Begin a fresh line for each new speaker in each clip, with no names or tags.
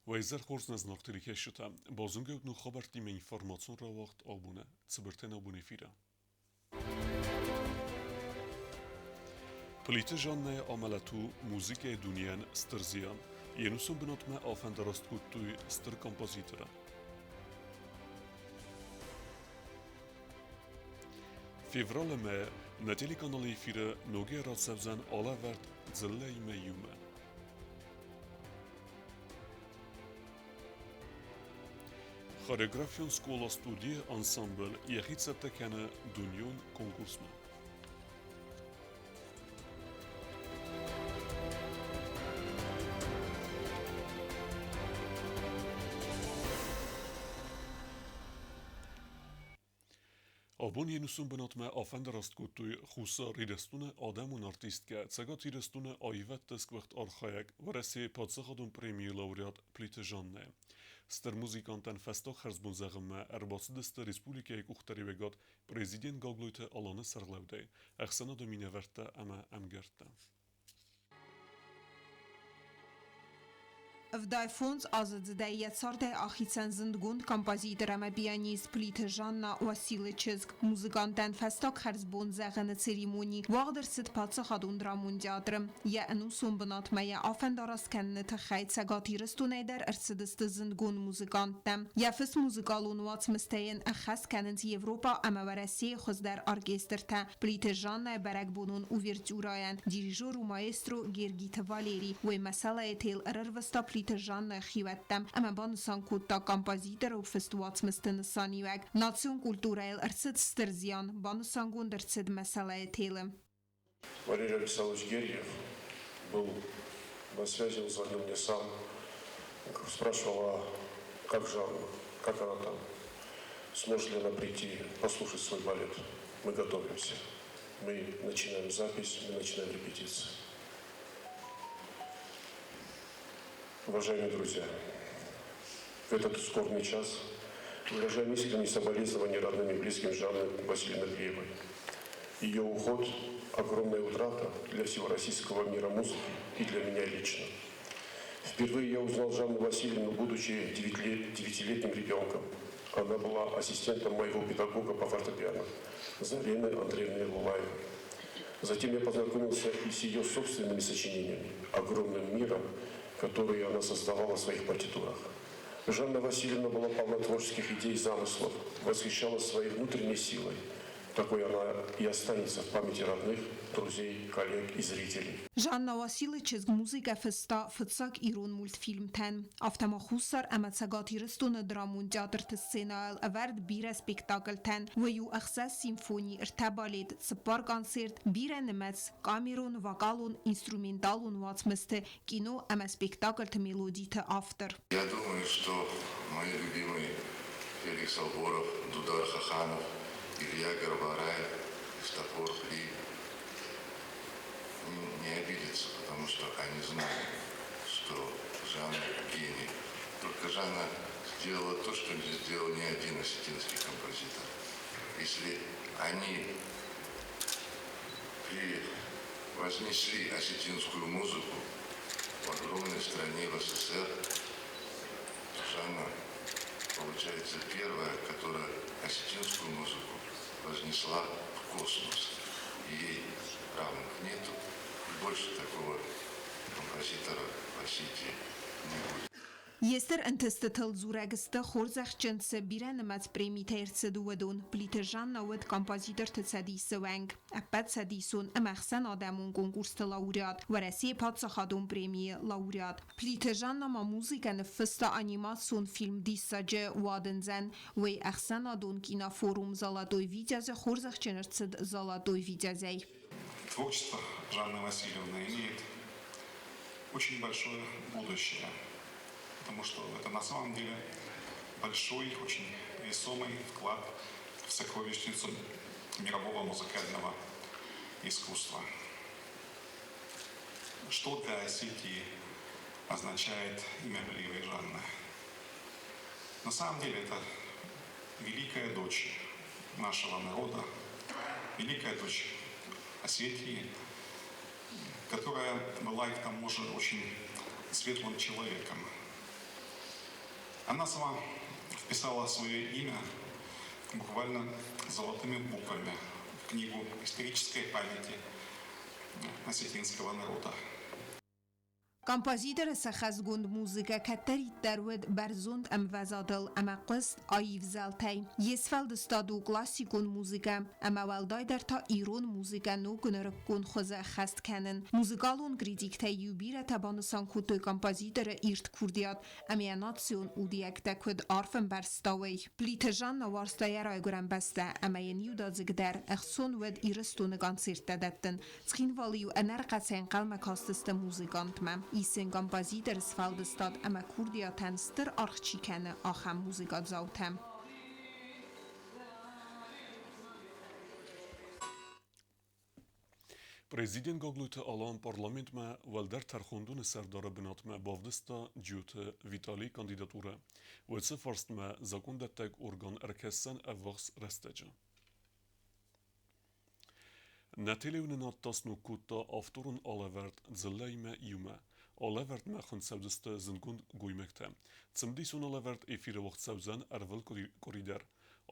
Уӕ хорз нӕ зынаргъ телекӕсджытӕ! Базонгӕ ут ног хабӕрттимӕ информацион рауагъд абоны цыбыртӕ нӕ абоны эфиры. Плиты Жаннӕйы амӕлӕт у музыкӕйы дунейӕн стыр зиан. Йе нусон бынатмӕ афӕндараст кодтой стыр композиторы. Февралы мӕйы нӕ телеканалы эфиры ногӕй рацӕудзӕн алӕвӕрд Дзыллӕимӕ иумӕ. Хореографион скъола-студийы ансамбль йӕхи цӕттӕ кӕны дунеон конкурсмӕ. Абон йе нусон бынатмӕ афӕндараст кодтой Хуссар Ирыстоны адӕмон артисткӕ, Цӕгат Ирыстоны аивӕдты сгуыхт архайӕг, Уӕрӕсейы паддзахадон премийы лауреат Плиты Жаннӕ. Стыр музыкантӕн фӕстаг хӕрзбон зӕгъынмӕ ӕрбацыдысты республикӕйы къухдариуӕгад президент Гаглойты Аланы сӕргълӕудӕй, ӕхсӕнады минӕвӕрттӕ ӕмӕ ӕмгӕрттӕ.
75 аздзыдӕй йӕ цардӕй ахицӕн зындгонд композитор ӕмӕ пианист Плиты Жанна Уасилы чызг. Музыкантӕн фӕстаг хӕрзбон зӕгъыны церемони уагъд ӕрцыд паддзахадон драмон театры. Йӕ ӕнусон бынатмӕ йӕ афӕндараст кӕныны тыххӕй Цӕгат Ирыстонӕй дӕр ӕрцыдысты зындгонд музыканттӕ. Йӕ фыст музыкалон уацмыстӕ йын ӕххӕст кӕнынц Европӕ ӕмӕ Уӕрӕсейы хуыздӕр оркестртӕ. Плиты Жаннӕ бӕрӕгбонон увертюрайӕн дирижер у маэстро Гергиты Валерий. Уый мӕсӕлӕйы тел ӕрӕрвыста Плиты Жаннӕ хиуӕттӕм ӕмӕ банысан кодта композиторы фыст уацмысты нысаниуӕг. Национ культурӕйыл ӕрцыд стыр зиан, банысангонд ӕрцыд мӕсӕлӕйы телы.
Валерий Александрович Гергиев был на связи, он звонил мне сам, спрашивал, а как Жанна, как она там, сможет ли она прийти послушать свой балет. Мы готовимся. Мы начинаем запись, мы начинаем репетицию. Уважаемые друзья, в этот скорбный час выражаем искренние соболезнования родным и близким Жанны Васильевны Плиевой. Ее уход – огромная утрата для всего российского мира музыки и для меня лично. Впервые я узнал Жанну Васильевну, будучи девятилетним ребенком. Она была ассистентом моего педагога по фортепиано Зарены Андреевны Лулаевой. Затем я познакомился и с ее собственными сочинениями, огромным миром, который она создавала в своих партитурах. Жанна Васильевна была полна творческих идей и замыслов, восхищалась своей внутренней силой. Такой она и останется в памяти родных, друзей, коллег и зрителей.
Жанна Василы чызг музыкӕ фыста фыццаг ирон мультфильмтӕн. Афтӕ ма Хуссар ӕмӕ Цӕгат Ирыстоны драмон театрты сценӕйыл ӕвӕрд бирӕ спектакльтӕн. Уый у ӕхсӕз симфони, ӕртӕ балет, цыппар концерт, бирӕ нымӕц камерон, вокалон, инструменталон уацмысты, кино ӕмӕ спектакльты мелодиты автор.
Я думаю, что мои любимые Феликс Алборов, Дудар Хаханов, Илья Гарбарай, Христофор Ли не обидятся, потому что они знают, что Жанна гений. Только Жанна сделала то, что не сделал ни один осетинский композитор. Если они вознесли осетинскую музыку в огромной стране в СССР, Жанна, получается, первая, которая осетинскую музыку вознесла в космос. Ей равных нету. И больше такого композитора в Осетии не будет.
Йе стыр ӕнтыстытыл дзурӕг сты хорзӕхджын цы бирӕнымӕц премитӕ ӕрцыд, уыдон. Плиты Жанна уыд композиторты цӕдисы уӕнг, ӕппӕтцӕдисон ӕмӕ ӕхсӕнадӕмон конкурсты лауреат, Уӕрӕсейы паддзахадон премийы лауреат. Плиты Жанна ма музыкӕ ныффыста анимацион фильм «Диссаджы уадындзӕн». Уый ӕхсӕнадон кинофорум «Золотой Витязь» хорзӕхджын ӕрцыд «Золотой Витязь-ӕй».
Творчество Жанны Васильевны имеет очень большое будущее, потому что это на самом деле большой, очень весомый вклад в сокровищницу мирового музыкального искусства. Что для Осетии означает имя Плиевой Жанны? На самом деле это великая дочь нашего народа, великая дочь Осетии, которая была и к тому же очень светлым человеком. Она сама вписала свое имя буквально золотыми буквами в книгу исторической памяти осетинского народа.
Композиторы сӕххӕстгонд музыкӕ кӕддӕриддӕр уыд бӕрзонд ӕмвӕзадыл ӕмӕ хъуыст аив зӕлтӕй. Йе сфӕлдыстад у классикон музыкӕ ӕмӕ уӕлдайдӕр та ирон музыкӕ ног нырыккон хуызы ӕххӕст кӕнын. Музыкалон критиктӕй-иу бирӕтӕ банысан кодтой композиторы ирд курдиат ӕмӕ йӕ национ удыйӕгтӕ куыд арф ӕмбӕрста, уый. Плиты Жанна уарзта йӕ райгуырӕн бӕстӕ ӕмӕ йын иудадзыгдӕр ӕхцон уыд Ирыстоны концерттӕ дӕттын. Цхинвалы-иу ӕнӕрхъӕцӕй ӕнхъӕлмӕ кастысты музыкантмӕ. Исын композиторы сфӕлдыстад ӕмӕ курдиатӕн стыр аргъ чи кӕны, ахӕм музыкадзаутӕ.
Президент Гаглойты Алан парламентмӕ уӕлдӕр тӕрхондоны сӕрдары бынатмӕ бавдыста Джиоты Виталийы кандидатурӕ. Уыцы фарстмӕ закондӕттӕг орган ӕркӕсдзӕн ӕввахс рӕстӕджы. Нӕ телеуынынад та сног кодта авторон алӕвӕрд дзыллӕимӕ иумӕ. Алӕвӕрдмӕ хуынд цӕудзысты зындгонд гоймӕгтӕ. Цымыдисон алӕвӕрд эфиры уагъд цӕудзӕн ӕрвылкъуыри дӕр.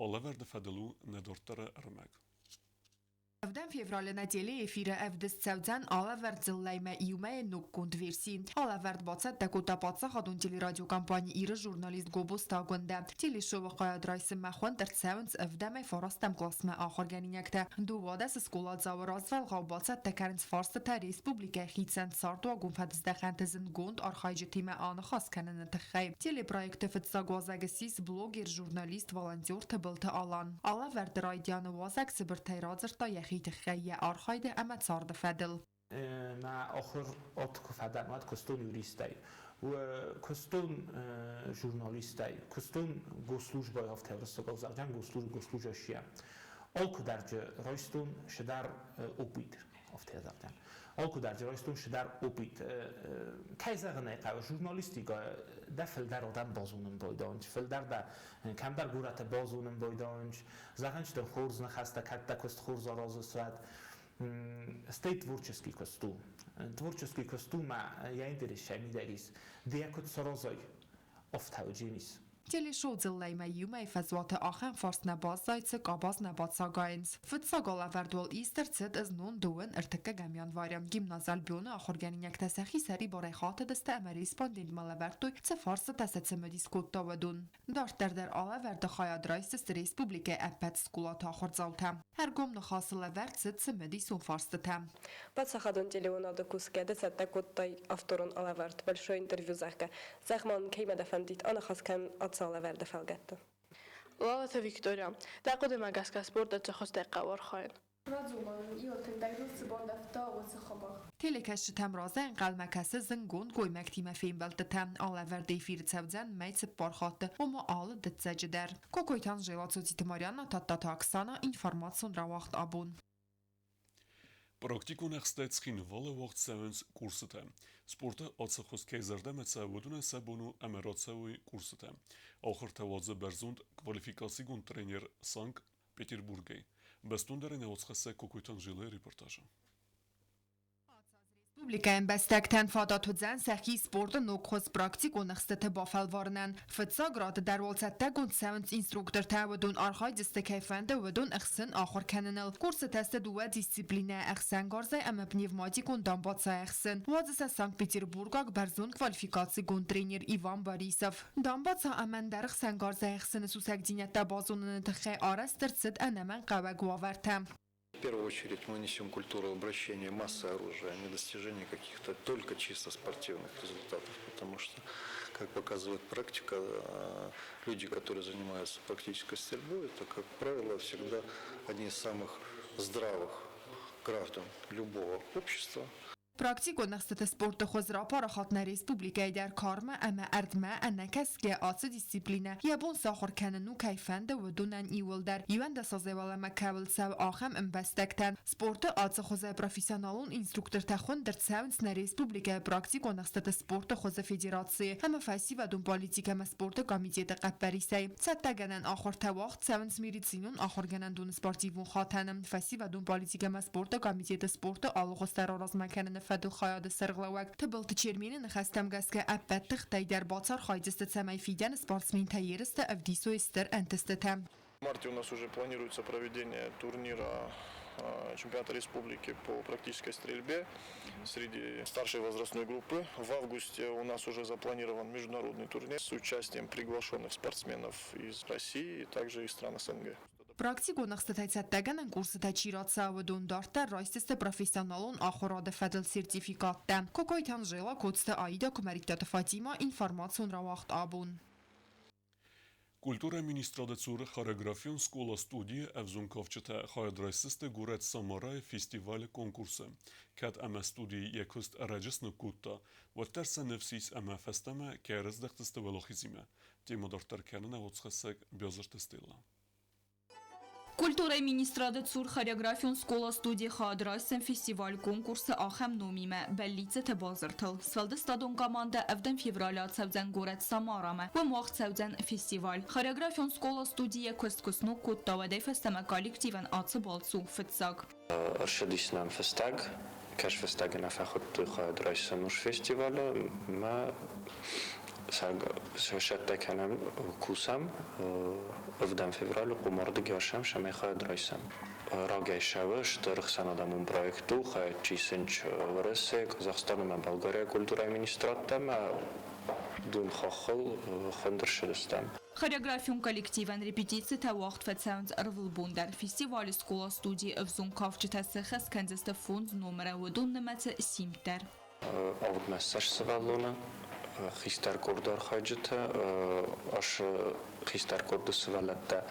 Алӕвӕрды фӕдыл у нӕ дарддӕры ӕрмӕг.
Ӕвдӕм февралы нӕ телеэфиры ӕвдыст цӕудзӕн алӕвӕрд дзыллӕимӕ иумӕйы ноггонд верси. Алӕвӕрд бацӕттӕ кодта паддзахадон телерадиокомпани Иры журналист Гобозты Агуындӕ. Телешоуы хайад райсынмӕ хуынд ӕрцӕуынц ӕвдӕмӕй фарастӕм классмӕ ахуыргӕнинӕгтӕ. Дыууадӕсы скъоладзауы развӕлгъау бацӕттӕ кӕнынц фарстытӕ республикӕйы хицӕн цардуагон фӕдыздӕхӕнты зындгонд архайджытимӕ аныхас кӕныны тыххӕй. Телепроекты фыццаг уазӕг ссис блогер, журналист, волонтер Тыбылты Алан. Алӕвӕрды райдианы уазӕг цыбыртӕй радзырдта йӕхи тыххӕй йӕ архайды ӕмӕ царды фӕдыл.
Мӕ ахуыр от куы фӕдӕн, уӕд куыстон юристӕй, куыстон журналистӕй, куыстон госслужбӕйы афтӕ ӕвзагӕн госслужащийӕ. Алкуыдӕр райстон цыдӕр опыт, афтӕ зӕгъдзӕн. Алкуыдӕр райстон цыдӕр опыт. Кӕй зӕгъын ӕй хъӕуы, журналистикӕ дӕ фылдӕр адӕм базонын байдайынц, фылдӕр дӕ кӕмдӕр горӕты базонын байдайынц, зӕгъынц дын хорз ныхӕстӕ, кӕд дӕ куыст хорз аразыс, уӕд. Стӕй творческий куыст у. Творческий куыст у мӕ йӕ интерес мидӕг ис. Ды йӕ куыд саразай, афтӕ уыдзӕнис.
Телешоу дзыллӕимӕ иумӕ фӕзуаты ахӕм фарст нӕ баззайд, цы къабаз нӕ бацагайынц. Фыццаг алӕвӕрд уал ист ӕрцыд знон дыууын ӕртыккӕгӕм январы. Гимназ Альбионы ахуыргӕнинӕгтӕ сӕхи сӕрибарӕй хатыдысты ӕмӕ респондентмӕ лӕвӕрдтой, цы фарстытӕ сӕ цымыдис кодта, уыдон. Дарддӕр дӕр алӕвӕрды хайад райсдзысты республикӕйы ӕппӕт скъолаты ахуырдзаутӕ. Ӕргом ныхасы лӕвӕрд цыд цымыдисон фарстытӕ.
Паддзахадон телеуынады кусгӕ ды цӕттӕ кодтай авторон алӕвӕрд «Большое интервью», зӕгъгӕ. Зӕгъ-ма нын, кӕимӕ дӕ фӕндид аныхас кӕнын ацы алӕвӕрды фӕлгӕтты?
Лалыты Виктория, дӕ хъуыдымӕ гӕсгӕ спорты цы хуызтӕй хъӕуы архайын?
Телекӕсджытӕм разӕй ӕнхъӕлмӕ кӕсы зынгонд гоймӕгтимӕ фембӕлдтытӕ. Алӕвӕрд эфиры цӕудзӕн мӕй цыппар хатты, ома алы дыццӕджы дӕр. Кокойты Анжела, Цоциты Марьяна, Тадтаты Оксана, информацион рауагъд абон.
Практикон ӕхстӕй Цхинвалы уагъд цӕуынц курсытӕ. Спорты ацы хуыз кӕй зӕрдӕмӕ цӕуы, уыдонӕн сӕ бон у ӕмӕ рацӕуой курсытӕ. Ахуыртӕ уадзы бӕрзонд квалификацигонд тренер Санкт-Петербургӕй. Бӕстондӕрӕй нӕ уацхӕссӕг Кокойты Анжелӕйы репортажы.
Республикӕйы ӕмбӕстӕгтӕн фадат уыдзӕн сӕхи спорты ног хуыз практикон ӕхстыты бафӕлварынӕн. Фыццаг рады дӕр уал цӕттӕгонд цӕуынц инструктортӕ, уыдон архайдзысты кӕй фӕнды, уыдон ӕхсын ахуыр кӕныныл. Курсытӕ сты дыууӕ дисциплинӕ ӕхсӕнгарзӕй ӕмӕ пневматикон дамбаца ӕхсын. Уадзы сӕ Санкт-Петербургаг бӕрзонд квалификацигонд тренер Иван Борисов. Дамбаца ӕмӕ ӕндӕр ӕхсӕнгарзӕй ӕхсыны сусӕгдзинӕдтӕ базоныны тыххӕй арӕзт ӕрцыд ӕнӕмӕнгхъӕуӕг уавӕртӕ.
В первую очередь мы несем культуру обращения массы оружия, а не достижения каких-то только чисто спортивных результатов, потому что, как показывает практика, люди, которые занимаются практической стрельбой, это, как правило, всегда одни из самых здравых граждан любого общества.
Практикон ӕхстыты спорты хуыз рапарахат нӕ республикӕйы дӕр кармӕ ӕмӕ ӕрдмӕ ӕнӕкӕсгӕ ацы дисциплинӕ йӕ бон сахуыр кӕнын у кӕй фӕнды, уыдонӕн иууылдӕр. Иуӕндӕс азӕй уӕлӕмӕ кӕуыл цӕуы, ахӕм ӕмбӕстӕгтӕн. Спорты ацы хуызӕй профессионалон инструктортӕ хуынд ӕрцӕуынц нӕ республикӕйы практикон ӕхстыты спорты хуызы федерацийы ӕмӕ фӕсивӕдон политикӕ ӕмӕ спорты комитеты хъӕппӕрисӕй. Цӕттӕгӕнӕн ахуыртӕ уагъд цӕуынц медицинон ахуыргӕнӕндоны спортивон хатӕны, фӕсивӕдон политикӕ ӕмӕ спорты комитеты спорты алыгъуызтӕ раразмӕ кӕныны. фӕдыл хайады сӕргълӕууӕг Тыбылты Чермены ныхӕстӕм гӕсгӕ ӕппӕт тыхтӕй дӕр бацархайдзысты, цӕмӕй фидӕны спортсментӕ ерысты ӕвдисой стыр ӕнтыстытӕ.
В марте у нас уже планируется проведение турнира чемпионата республики по практической стрельбе среди старшей возрастной группы. В августе у нас уже запланирован международный турнир с участием приглашенных спортсменов из России и также из стран СНГ.
Практикон ӕхстытӕй цӕттӕгӕнӕн курсытӕ чи рацӕуы, уыдон дарддӕр райсдзысты профессионалон ахуырады фӕдыл сертификаттӕ. Кокойты Анжела, Коцты Аидӕ, Куымӕридтаты Фатимӕ, информацион рауагъд абон.
Культурӕйы министрады цур хореографион скъола-студийы ӕвзонг кафджытӕ хайад райсдзысты горӕт Самарайы фестивалы конкурсы. Кӕд ӕмӕ студийы йӕ куыст ӕрӕджы сног кодта, уӕддӕр сӕ ныфс ис ӕмӕ фӕстӕмӕ кӕй ӕрыздӕхдзысты уӕлахизимӕ. Темӕ дарддӕр кӕны нӕ уацхӕссӕг Бязырты Стелла.
Культурӕйы министрады цур хореографион скъола-студийы хайад райсдзӕн фестиваль-конкурсы ахӕм номимӕ «Бӕллиццӕтӕ базыртыл». Сфӕлдыстадон командӕ ӕвдӕм февралы ацӕудзӕн горӕт Самарамӕ. Уым уагъд цӕудзӕн фестиваль. Хореографион скъола-студийы куыст куы сног кодта, уӕдӕй фӕстӕмӕ коллективӕн ацы балц у фыццаг.
Ӕрцыдис нӕм фыстӕг, кӕсфыстӕг нӕ фӕхуыдтой хайад райсӕн уыцы фестивалы мӕ сӕттӕ кӕнӕм, кусӕм ӕвдӕм февралы къуымӕрдыгӕсӕм, цӕмӕй хайад райсӕм. Рагӕй сӕвы стыр ӕхсӕнадӕмон проект у, хайад чи исынц Уӕрӕсе, Казахстан ӕмӕ Болгарийы культурӕйы министрадтӕ ӕмӕ дун хаххыл хуынд ӕрцыдыстӕм.
Хореографион коллективӕн репетицитӕ уагъд фӕцӕуынц ӕрвылбон дӕр. Фестивалы скъола-студийы ӕвзонг кафджытӕ сӕххӕст кӕндзысты фондз номыры, уыдон нымӕцы Симд дӕр.
Авдмӕ ссӕдз сывӕллоны, хистӕр къорды архайджытӕ, ас хистӕр къорды сывӕллӕттӕ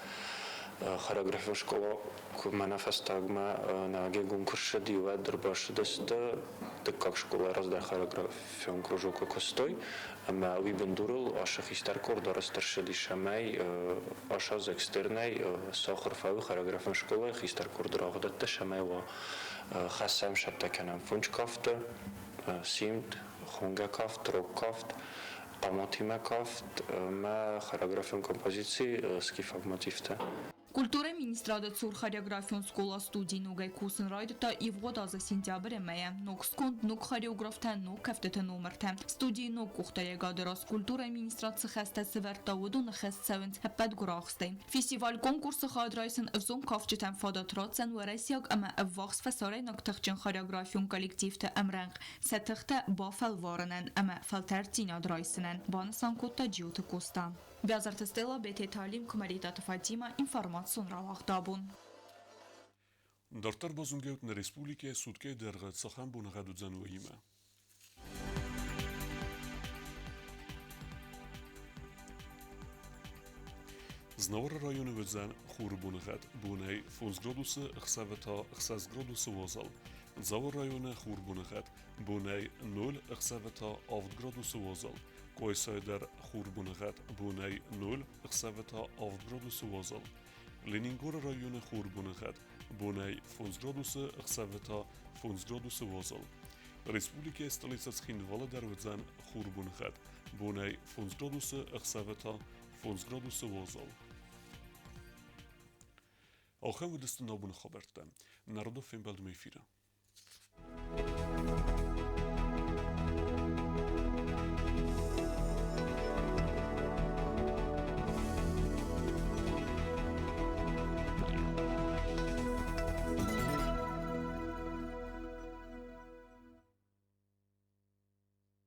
хореографион скъола куы мӕнӕ фӕстагмӕ нӕ гом куы ссыди, уӕд ӕрбацыдысты дыккаг скъолайы раздӕр хореографион кружокы куыстой ӕмӕ уый бындурыл ашы хистӕр къорд арӕзт ӕрцыдис, цӕмӕй ас экстернӕй сахуыр фӕуы хореографион скъолайы хистӕр къорды рауагъдӕттӕ, цӕмӕй уа хӕссӕм сӕттӕ кӕнӕм фунч кафты, симд, хонгӕ кафт, рог кафт, хъаматимӕ кафт ӕмӕ хореографион композици скифаг мотивтӕ.
Культурӕйы министрады цур хореографион скъола-студи ногӕй кусын райдыдта ивгъуыд азы сентябры мӕйӕ. Ног сконд, ног хореографтӕ, ног кӕфтыты номыртӕ. Студийы ног къухдариӕгады раз культурӕйы министрад цы хӕстӕ сӕвӕрдта, уыдоны хӕс цӕуынц ӕппӕт гуырахстӕй. Фестиваль-конкурсы хайад райсын ӕвзонг кафджытӕн фадат ратдзӕн уӕрӕсейаг ӕмӕ ӕввахс фӕсарӕйнаг тыхджын хореографион коллективты ӕмрӕнхъ сӕ тыхтӕ бафӕлварынӕн ӕмӕ фӕлтӕрддзинад райсынӕн, банысан кодта Джиоты Коста. Бязырты Стелла, Бететы Алим, Куымӕридаты Фатимӕ, информацион рауагъд абон.
Дарддӕр базонгӕут нӕ республикӕйы суткӕйы дӕргъы цахӕм боныгъӕд уыдзӕн уыимӕ. Знауыры районы уыдзӕн хуры боныгъӕд. Бонӕй 5 градусы, ӕхсӕвы та 6 градусы уазал. Дзауы районы хур боныгъӕд. Бонӕй 0, ӕхсӕвы та 7 градусы уазал. Къуайсайы дӕр хур боныгъӕд. Бонӕй 0, ӕхсӕвы та 7 градусы уазал. Ленингоры районы хур боныгъӕд. Бонӕй 5 градусы, ӕхсӕвы та 5 градусы уазал. Республикӕйы столицӕ Цхинвалы дӕр уыдзӕн хур боныгъӕд. Бонӕй 5 градусы, ӕхсӕвы та 5 градусы уазал. Ахӕм уыдысты нӕ абоны хабӕрттӕ. Народов фембӕлдмӕ эфиры.